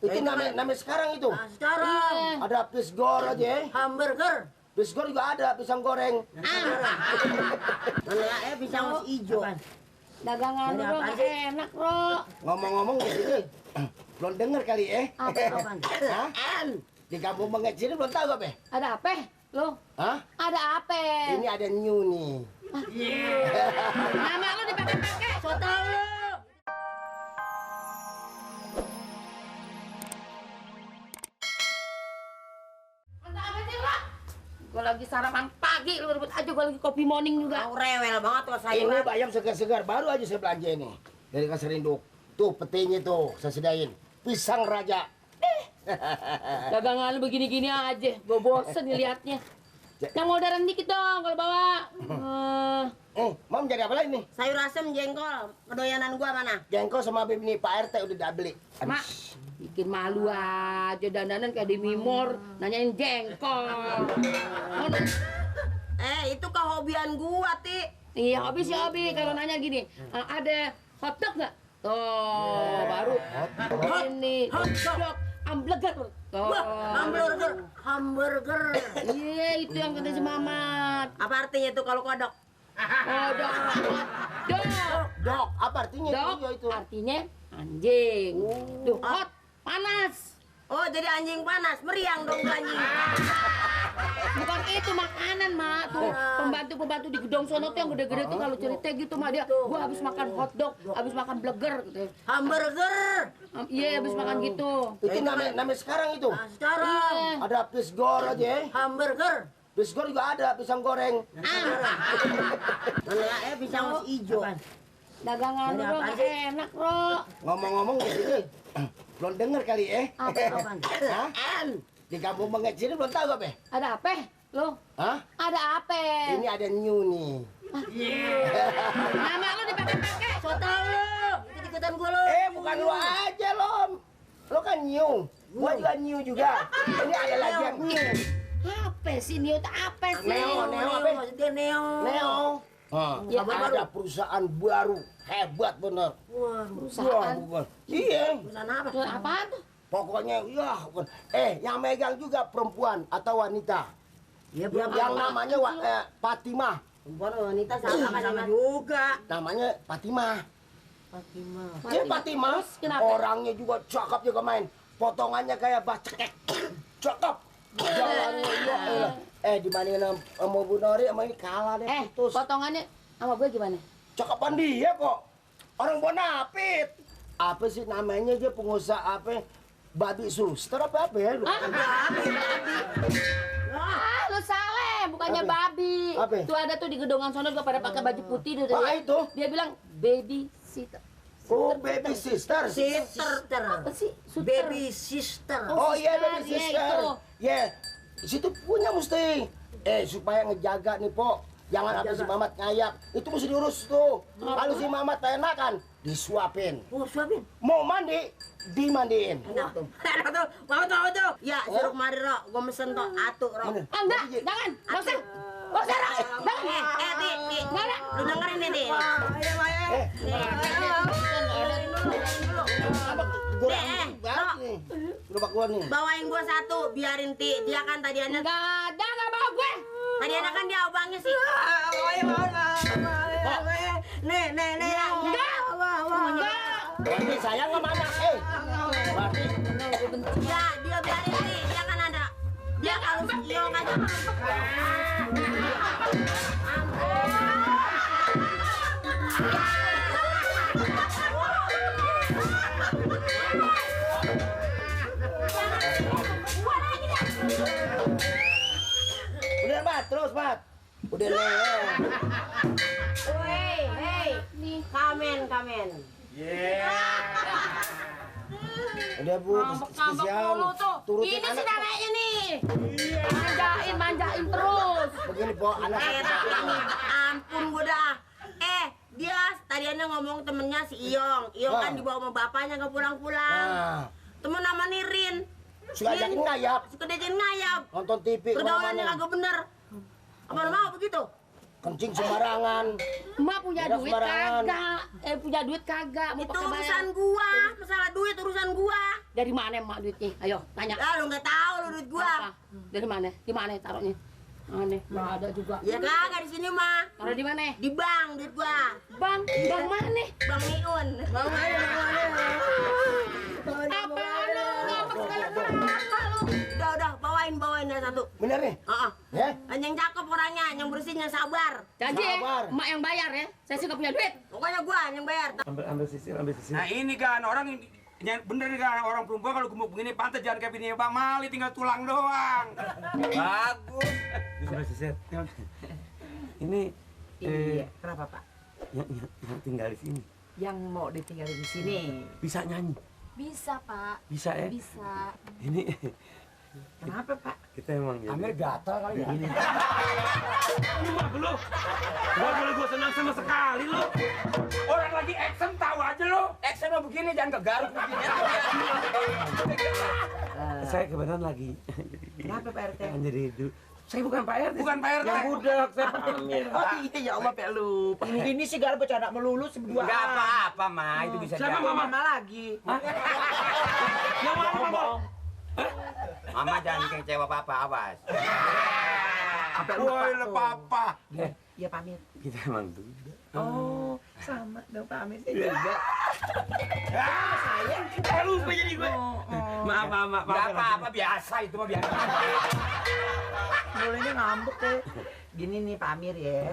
Itu namanya sekarang itu. Nah, sekarang Ada pisgor aja. hamburger. Pisgor juga ada, pisang goreng. Mana ya pisang hijau. Dagangan Dari lu apaan nggak sih? enak, Bro. Ngomong-ngomong di sini, belum dengar kali Apaan? Hah? Di kampung mengecil belum tahu apa? Ada apa? Lu? Hah? Ada apa? Ini ada new nih. Nama lu dipakai-pakai. So tau lu. Entah apa sih, Bro? Gua lagi sarapan pagi, lu rebut aja gua lagi kopi morning juga. Kau rewel banget tuh Ini sayuran. bayam segar-segar, baru aja saya belanja ini. Dari Kasar Induk. Tuh petinya tuh, saya sedain. Pisang raja. Dagangan lu begini-gini aja. Gua bosen liatnya. Yang modern dikit dong kalau bawa. Mau jadi apa lagi nih? Sayur asem jengkol. Kedoyanan gua mana? Jengkol sama ini Pak RT udah beli. Mak, bikin malu aja dandanan kayak di Mimor, nanyain jengkol. Itu kehobian gua, Ti. Iya, hobi sih hobi. Kalau nanya gini, ada hotdog nggak? Tuh, baru ini hotdog ambleger. Tuh. Wah, hamburger. Iya, itu yang kata si Mamat. Apa artinya tuh kalau kodok? Hotdog. Dok, apa artinya Dog itu? artinya anjing. Tuh, hot, panas. Oh, jadi anjing panas, meriang dong tuh anjing. Bukan itu makanan, Mak. Tuh, pembantu-pembantu di gedung sono tuh yang gede-gede tuh kalau cerita gitu, Mak, dia gua habis makan hotdog, habis makan bleger gitu. Hamburger. Iya, habis makan gitu. Itu namanya sekarang itu. Nah, sekarang Ada pisgor aja. hamburger. Pisgor juga ada, pisang goreng. Mana ya pisang hijau. Dagangan Dari lu apaan nggak sih? enak, Bro. Ngomong-ngomong di sini, belum dengar kali Apaan? Hah? Di kampung mengecil belum tahu apa? Ada apa? Lu? Hah? Ada apa? Ini ada new nih. Nama lu dipakai-pakai. So tau lu. Ikut-ikutan gua lu. Bukan lu aja, Lom. Lu kan new. Gua juga new juga. Ini ada lagi yang new. Apa sih Neo? Apa sih? Neo apa? Maksudnya Neo. Neo. Ya, Ada perusahaan baru. Hebat bener. Perusahaan. Bukan. Iya. Perusahaan apa? Tuh, apaan tuh? Pokoknya, ya. Bukan. Yang megang juga perempuan atau wanita. Ya, Yang namanya Fatimah. perempuan wanita sama juga. Namanya Fatimah. Fatimah. Dia Fatimah. Terus kenapa? Orangnya juga cakep juga main. Potongannya kayak bacekek. Cakep. Jalannya ya elah. Dibandingin sama Bu Nori sama ini kalah deh. Putus. Potongannya sama gue gimana? Cakepan dia kok. Orang Bonapit. Apa sih namanya dia pengusaha apa? Babi suster apa ya lu? Lu salah, bukannya Apa? babi. Apa? Tuh ada tuh di gedongan sono juga pada pakai baju putih dia. Itu? Dia bilang baby sitter. Oh, baby sister. Sister. Apa sih? Suter. Baby sister. Oh iya, baby sister, iya, sister. itu. Ya, situ punya mesti. Supaya ngejaga nih, Po. Jangan sampai si Mamat ngayak. Itu mesti diurus tuh. Kalau si Mamat enakan, disuapin. Oh, suapin. Mau mandi, dimandiin. Enak tuh. Enak tuh. Mau tuh. Ya, suruh kemari, Ro. Gua mesen tuh atu, Ro. Mana? Enggak, jangan. Enggak usah. Enggak usah, Rak. Jangan. Ti. Enggak ada. Lu dengerin nih, Ti. Kurang banget nih. Gerobak gua nih. Bawain gua satu, biarin Ti. Dia kan tadi anak. Enggak ada, enggak mau gue. Tadi anak kan dia abangnya sih. Nih. Enggak. Berarti sayang sama anak. Berarti Ya, dia biarin Ti. Dia kan ada. Dia kalau Iyo aja. udah, Mat. Terus, Mat. Udah nih. Hei. Kamen. Udah, Bu. Ngambek mulu tuh. Turutin Ini anak. sih namanya nih. Manjain terus. Begini, Po. Anak. Tapi ini ampun gua dah. Dia tadinya ngomong temennya si Iyong. Iyong kan dibawa sama bapaknya ke pulang-pulang. Nah, Temen nama Nirin. suka ajakin ngayap. Suka diajakin ngayap. Nonton TV Pergaulannya kemana-mana. kagak bener. Apa lu mau begitu? kencing sembarangan. Emak punya Udah duit sembarangan. kagak? Punya duit kagak? Mau Itu pakai bayar? urusan gua, masalah duit urusan gua. Dari mana emak duitnya? Ayo, tanya. Ah, lu nggak tahu lu duit gua. Apa? Dari mana? Di mana taruhnya? Aneh, nggak ada juga. Ya kagak di sini mah. Taruh di mana? Di bank duit gua. Bang mana? Bang Miun. Bang Apa lu? Ngapa segala kenapa lu? Udah, bawain dah satu. Bener nih? Heeh. Ya? Yang cakep orangnya, yang bersih, yang sabar. Janji ya, Sabar. emak yang bayar ya. Saya sih nggak punya duit. Pokoknya gua yang bayar. Ambil sisir. Nah ini kan orang yang bener nih kan orang perempuan kalau gemuk begini pantas jangan kayak bini Bang Mali tinggal tulang doang. Bagus. Ambil sisir. Ini Iya, kenapa Pak? yang tinggal di sini Yang mau ditinggal di sini? bisa nyanyi, Bisa, Pak. bisa ya? Bisa. Ini Kenapa Pak? kita emang jadi. Amir gatal kali ya. Ini mah lu. Gak boleh gua senang sama sekali lu. Orang lagi action tahu aja lo. Action lo begini jangan kegaruk begini. Saya kebetulan lagi. Kenapa Pak RT? Kan jadi saya bukan Pak RT. Bukan Pak RT. Yang budak, saya Pak Amir. Oh iya ya Allah Pak lupa. Ini sih gak bercanda melulu berdua. Enggak apa-apa mah itu bisa Siapa jadi. Mama? Mama lagi. Yang mana Mama? Mama jangan kecewa papa awas. Sampai Woi lupa le tuh. papa. Iya Pak Amir. Kita emang budak. Oh, sama dong Pak Amir saya juga. Lupa jadi gue. Maaf. Enggak apa-apa biasa itu mah biasa. Mulainya ngambek deh. Gini nih Pak Amir ya.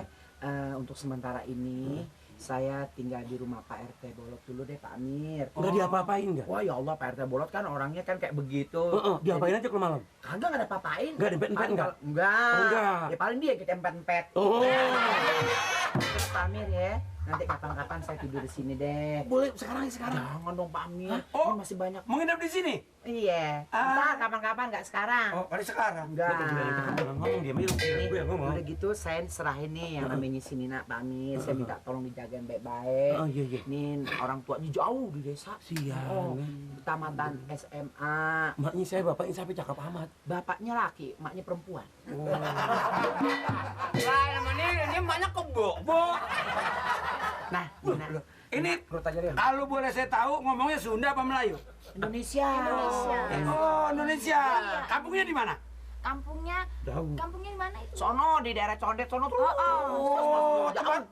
Untuk sementara ini saya tinggal di rumah Pak RT Bolot dulu deh Pak Amir. Udah diapa-apain enggak? Wah ya Allah Pak RT Bolot kan orangnya kan kayak begitu. Diapain aja kalau malam? Kagak nggak ada apa-apain. Nggak dempet-dempet nggak? Enggak. Oh, enggak. Ya paling dia kita empet-empet. Oh. Terus Pak Amir ya. Nanti kapan-kapan saya tidur di sini deh. Boleh sekarang. Jangan dong Pak Amir. Oh. Ini masih banyak. Mau nginep di sini? Iya. Entar kapan-kapan nggak sekarang. Oh, kali sekarang. Enggak. Ngomong dia milu. Gue yang ngomong. Udah gitu saya serahin nih yang namanya si Nina Pak Amir. Saya minta tolong dijagain baik-baik. Oh iya. Nih orang tuanya jauh di desa. Siang. Oh, tamatan SMA. Maknya saya bapaknya sampai cakep amat. Bapaknya laki, emaknya perempuan. Lah, ini emaknya kebo. Nah, Nina, Ini perut aja deh. kalau boleh saya tahu ngomongnya Sunda apa Melayu? Indonesia. Oh, Indonesia. Kampungnya di mana? Kampungnya Jauh. kampungnya di mana itu? Sono di daerah Condet sono tuh. Oh, tempat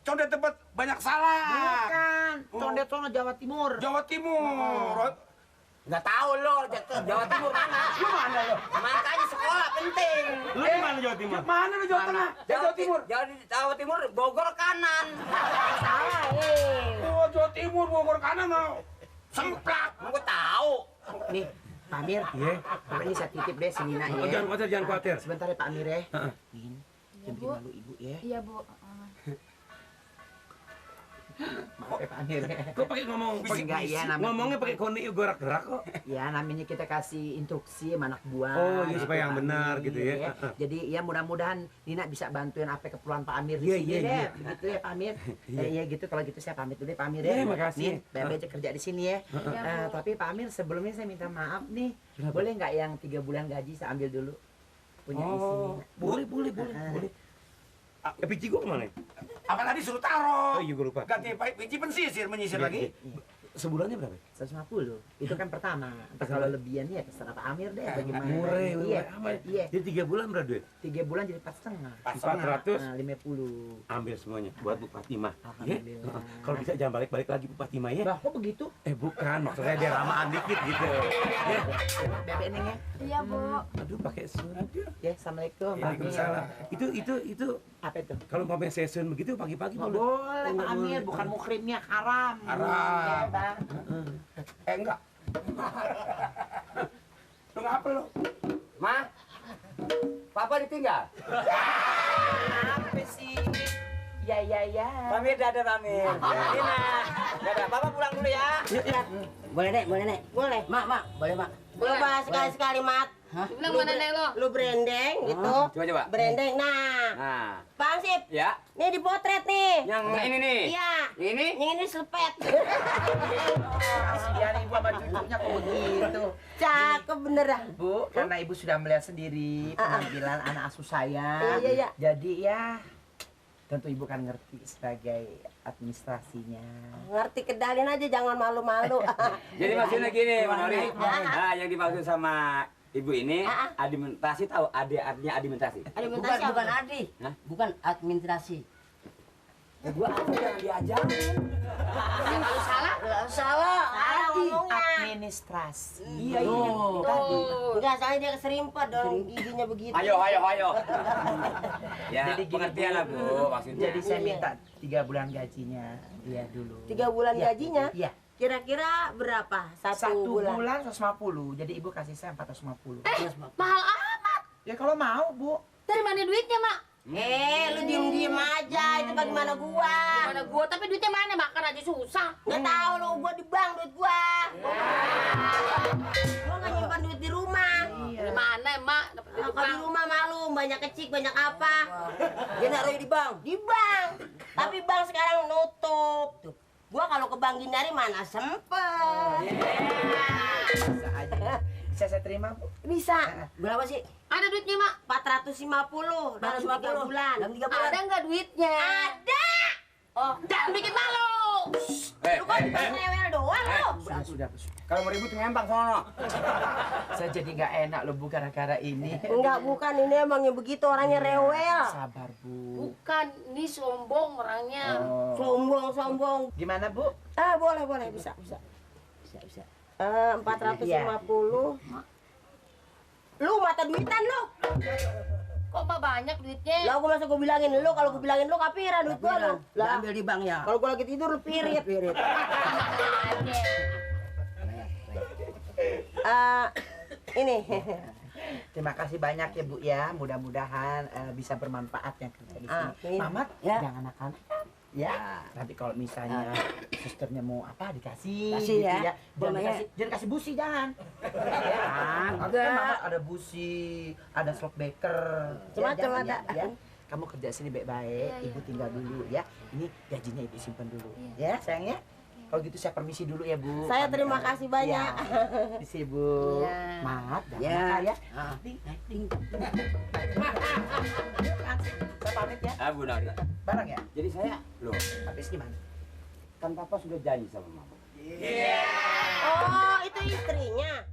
condet tempat banyak salah. Bukan, Condet sono Jawa Timur. Jawa Timur. Nggak tahu lo, Jawa Timur mana? Lu mana lo? Makanya sekolah penting. Lu di mana Jawa Timur? Mana lu Jawa Tengah? Jawa Timur. Jawa Timur, Bogor kanan. Salah, Oh, Jawa Timur Bogor kanan mau. Semplak. Gue tahu. Nih, Pak Amir. Iya. Ini saya titip deh si Nina Oh, ya. jangan khawatir. Sebentar ya Pak Amir ya. Heeh. Nin, Iya, jangan Bu. bikin malu ibu ya. Iya, Bu. Maaf ya Pak Amir. Kok pakai ngomong? Enggak ya namanya. Ngomongnya pakai koni gerak-gerak kok. Ya namanya kita kasih instruksi sama anak buah. Oh, iya, supaya yang Pak benar Amir, gitu ya. Jadi ya mudah-mudahan Nina bisa bantuin apa keperluan Pak Amir di Iya, sini iya, deh. iya. Begitu ya Pak Amir. Iya. Iya gitu kalau gitu saya pamit dulu ya Pak Amir Iya, ya. makasih. Nih, Bebe aja kerja di sini ya. Iya, Bu. Tapi Pak Amir sebelumnya saya minta maaf nih. Kenapa? Boleh nggak yang 3 bulan gaji saya ambil dulu? Punya Oh, isi. boleh. Biji gua kemana? Apa tadi suruh taruh? Oh iya, gua lupa. Ganti biji pensisir menyisir Iya, lagi. iya. Sebulannya berapa? 150. Itu kan pertama. Ntar kalau lebihan ya terserah Pak Amir deh bagaimana. Murah, Iya. amat. Iya. Jadi 3 bulan berapa duit? 3 bulan jadi 4,5. 400. Nah, 50. Ambil semuanya buat Bu Fatimah. Ya? Alhamdulillah. Kalau bisa jangan balik-balik lagi Bu Fatimah ya. Bah, kok begitu? Bukan, maksudnya dia ramaan dikit gitu. Ya. Bebek neng ya? Iya, Bu. Aduh, pakai sun. Ya, assalamualaikum. Waalaikumsalam. Itu Apa itu? kalau mau main sesun begitu pagi-pagi Nggak boleh. boleh Pak Amir, bukan mukrimnya haram. Haram. Ya, Bang. Enggak. Lu ngapa lu? Ma, Papa ditinggal. Apa sih? Ya. Pamir, dadah Pamir. Dina, dadah. Papa pulang dulu ya. Boleh, Nek, boleh, Nek. Boleh. Mak, boleh, Mak. Coba sekali-sekali, Mat. Bilang mana nek lo? Lu branding gitu. Coba. Branding. Nah, Nah, Bang Sip. ya. Nih dipotret nih. Yang ini nih. Iya. Ini? Yang ini selepet. Kasihan ibu sama cucunya kok begitu. Cakep bener dah. Bu, karena ibu sudah melihat sendiri penampilan anak asuh saya. Iya. Jadi ya tentu ibu kan ngerti sebagai administrasinya. Ngerti, kedalin aja, jangan malu-malu. Jadi maksudnya gini, Bang Nori. Nah, yang dimaksud sama ibu ini administrasi, tahu artinya administrasi? Alimentasi Bukan apa? Adi, Hah? bukan administrasi. Gua aku jangan diajarin. Kalau salah, Salah ngomongnya. Administrasi. Iya, iya. Tadi. Enggak, soalnya dia keserimpet dong, giginya begitu. Ayo. Ya, Jadi gini, pengertian Bu. lah, Bu, maksudnya. Jadi saya minta 3 bulan gajinya dia dulu. 3 bulan Iya, gajinya? Iya. Kira-kira berapa? 1 1 bulan. 150. Jadi ibu kasih saya 450. mahal amat. Ya kalau mau, Bu. Dari mana duitnya, Mak? Lu diem-diem aja, itu bagaimana gua? Mana gua, tapi duitnya mana? Makan aja susah. Nggak tahu lu, gua di bank duit gua. Gua nggak nyimpan duit di rumah. Dari mana, Mak? Dapat duit Kalau di bank. rumah malu, banyak kecik, banyak apa? Dia naruh di bank? Di bank. Tapi bank sekarang nutup. Tuh. Gua kalau ke bank gini hari mana sempet. Bisa aja. Bisa saya terima, Bu? Bisa. Berapa sih? Ada duitnya, Mak? 450 dalam 3 bulan. Dalam 3 bulan. Ada nggak duitnya? Ada. Oh, jangan bikin malu. Lu kan cuma rewel doang lu. Sudah. Kalau mau ribut ngempang sono. Saya jadi nggak enak loh, Bu, gara-gara ini. Enggak, bukan, ini emangnya begitu orangnya rewel. Sabar, Bu. Bukan, ini sombong orangnya. Oh. Sombong. Gimana, Bu? Boleh, bisa. Bisa. 450. Lu mata duitan lu. Kok Mak banyak duitnya? Lah gua masa gua bilangin lu, kalau gua bilangin lu kapiran duit gua lu. Lah, Ambil di bank ya. kalau gua lagi tidur lu pirit. Ini. Terima kasih banyak ya, Bu ya. Mudah-mudahan bisa bermanfaat yang kerja di sini. Amin. Mamat, Ya. jangan nakal. Ya, nanti kalau misalnya susternya mau apa dikasih, Kasih gitu ya. Jangan Boleh ya. jangan kasih busi, jangan. Enggak. Kan Mamat ada busi, ada slot baker. Macam-macam jangan, ada. Ya. Kamu kerja sini baik-baik, Ibu tinggal dulu ya. Ini gajinya Ibu simpan dulu. Ya, sayang ya. Kalau gitu saya permisi dulu ya, Bu. Saya terima kasih banyak. Ya. Permisi, Bu. Iya. Mat, jangan Ya. nakal ya. Ah. Saya pamit ya. Bu Nori. Barang ya. Jadi saya, loh, Habis gimana? kan Papa sudah janji sama Mama. Oh, itu istrinya.